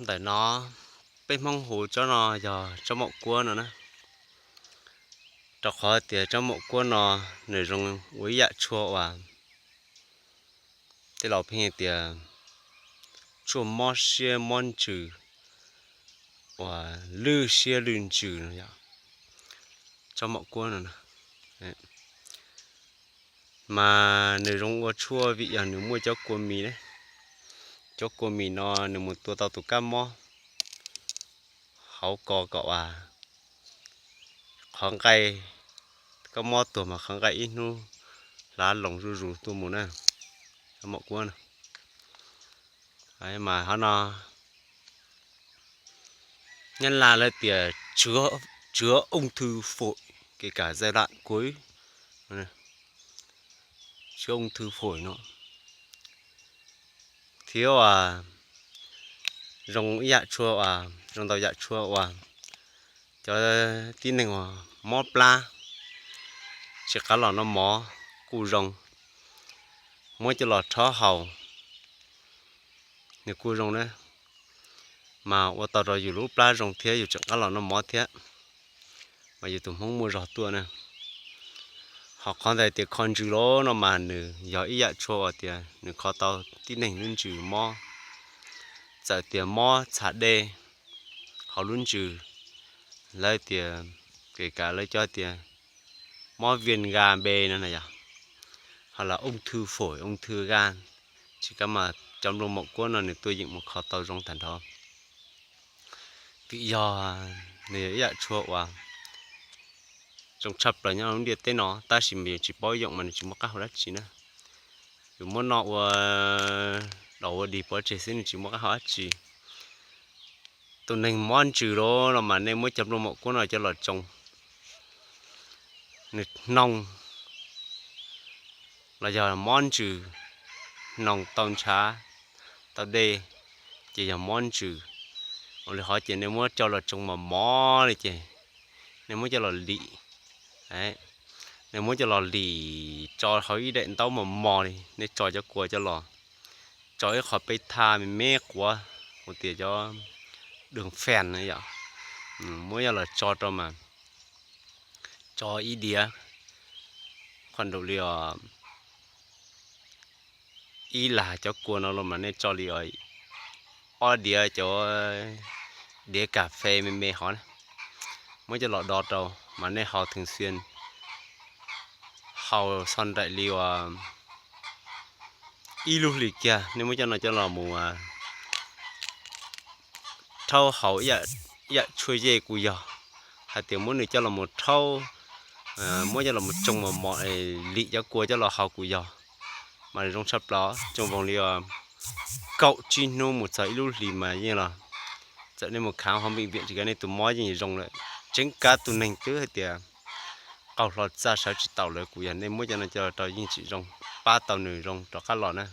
Ntawm no peb Hmoob hu tsob no yog tsob maum kuab no na. Rau qhov tias tsob maum kuab no nws zoo ua ib yam tshuaj uas tej laus pheej tias tshuaj mob siab mob ntsws, uas lwj siab lwj ntsws no yog tsob maum kuab no. Mas nws zoo ua tshuaj vim yog nws muaj cov kua mis ne. Cov kua mis no nws mus tua tau tus kab mob hauv ko kom uas qhov nqaij, kab mob tuag mas qhov nqaij ib hnub hlav loos zuj zus tuaj mus na. Cov maum kuab no, mas hov no Nyab Laj lawv tias chữa ung thư phổi, kể cả giai đoạn cuối, chữa ung thư phổi no. Thiab uas zoo ib yam tshuaj uas zoo ntau yam tshuaj uas cov tib neeg uas mob plab tsis qab los noj mov kuj zoo, muab coj los rhaub haus nws kuj zoo na. Mas ua tau rau yus lub plab zoo thiab yus tseem qab los noj mov thiab, mas yus tus Hmoob muaj zog tuaj na. Ho qhov ntawd tias kho ntsws los no mas nws yog ib yam tshuaj uas tias nws kho tau tib neeg lub ntsws mob, txawm tias mob txha dej hauv lub ntsws, lawv tias, kể cả lawv cov tias mob viêm gan B no na yog, hoặc là ung thư phổi, ung thư gan, tsis kav mas cov nplooj maum kuab no nws tuaj yeem mus kho tau zoo tag nrho. Vim yog nws yog ib yam tshuaj uas zoo tshaj plaws nyob lub ntiaj teb no, tab sis mas yus tsis paub yoom mas nws tsis muaj qab hau dab tsi na. Yus muab noj ua dau ua dig pov tseg xwb nws tsis muaj qab hau dab tsi. Tus neeg mob ntsws los no mas nej muab cov nplooj maum kuab no coj los tsoo, nws hnoos los yog mob ntsws, hnoos tau ntshav tau dej, ces yog mob ntsws. Ua li hov ces nej muab coj los tsoo mos mos li ces nej muab coj los lim, nej muab coj los lim tso hauv ib daim ntaub mos mos li, nej tso cov kua coj los, tso ib qho peb thaj me me quav, ua tias cov đường phèn na yom, muab coj los tso rau mas tso ib diav, qhov nraum li os ib lag cov kua no los mas nej tso li os ob diav cov diav kas fes me me hov na, muab coj los do rau mas nej haus thường xuyên, haus xov nraim li uas ib lub hlis kiag nej muab cov no coj los mus rhaub haus ib yam tshuaj yej kuj yog, hais tias muab nws coj los mus rhaub, muab coj los mus tsoo mos mos lim cov kua coj los haus kuj yog. Mas zoo tshaj plaws, tsoo voos li kaum tsib hnub mus txog ib lub hlis mas yeej los, txawm nej mus khav hauv npij viam tsis kav nej tus mob yeej zoo lawm. Tseeb kav tus neeg twb hais tias qaug hlo txaj sawv tsis taus lawm kuj yog, nej muab cov no coj los rau yeej tsis zoo, pab tau nws zoo rov qab los na.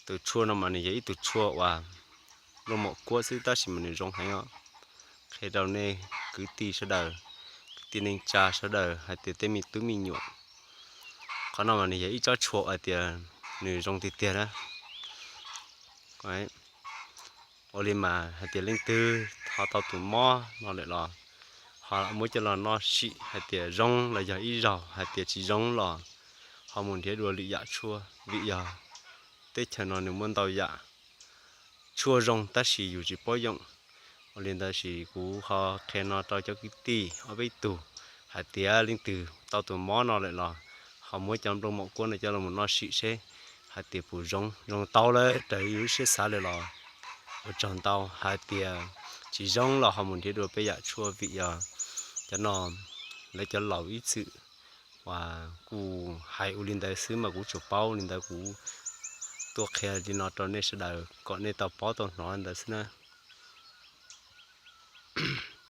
Tus tshuaj no mas nws yog ib tug tshuaj uas nplooj maum kuab xwb tab sis mas nws zoo heev os. Qhia rau nej kwv tij sawv daws, kwv tij neej tsa sawv daws hais tias tej me tub me nyuam, qhov no mas nws yog ib tsob tshuaj hais tias nws zoo tiag tiag na. Ua li mas hais tias leej twg ho tau tus mob no lawm los ho muab coj los noj sim hais tias zoo los yog ib zaug hais tias tsis zoo los ho mus nrhiav dua lwm yam tshuaj, vim yog teb chaws no nws muaj ntau yam tshuaj zoo tab sis yus tsis paub yoom. Ua li ntawd sis kuv ho qhia no rau cov kwv tij ob peb tug hais tias leej twg tau tus mob no lawm los ho muab cov nplooj maum kuab no coj los noj sim seb hais tias puas zoo, zoo tau lawm raws yus lub siab xav lawm los ua tsaug ntau, hais tias tsis zoo los ho mus nrhiav dua peb yam tshuaj, vim yog cov no lawv cov laus ib txwm uas kuj hais ua li ntawd xwb mas kuv tsuas paub li ntawd, kuv tuaj qhia li no rau nej sawv daws kom nej tau paub tau hnov li ntawd xwb na.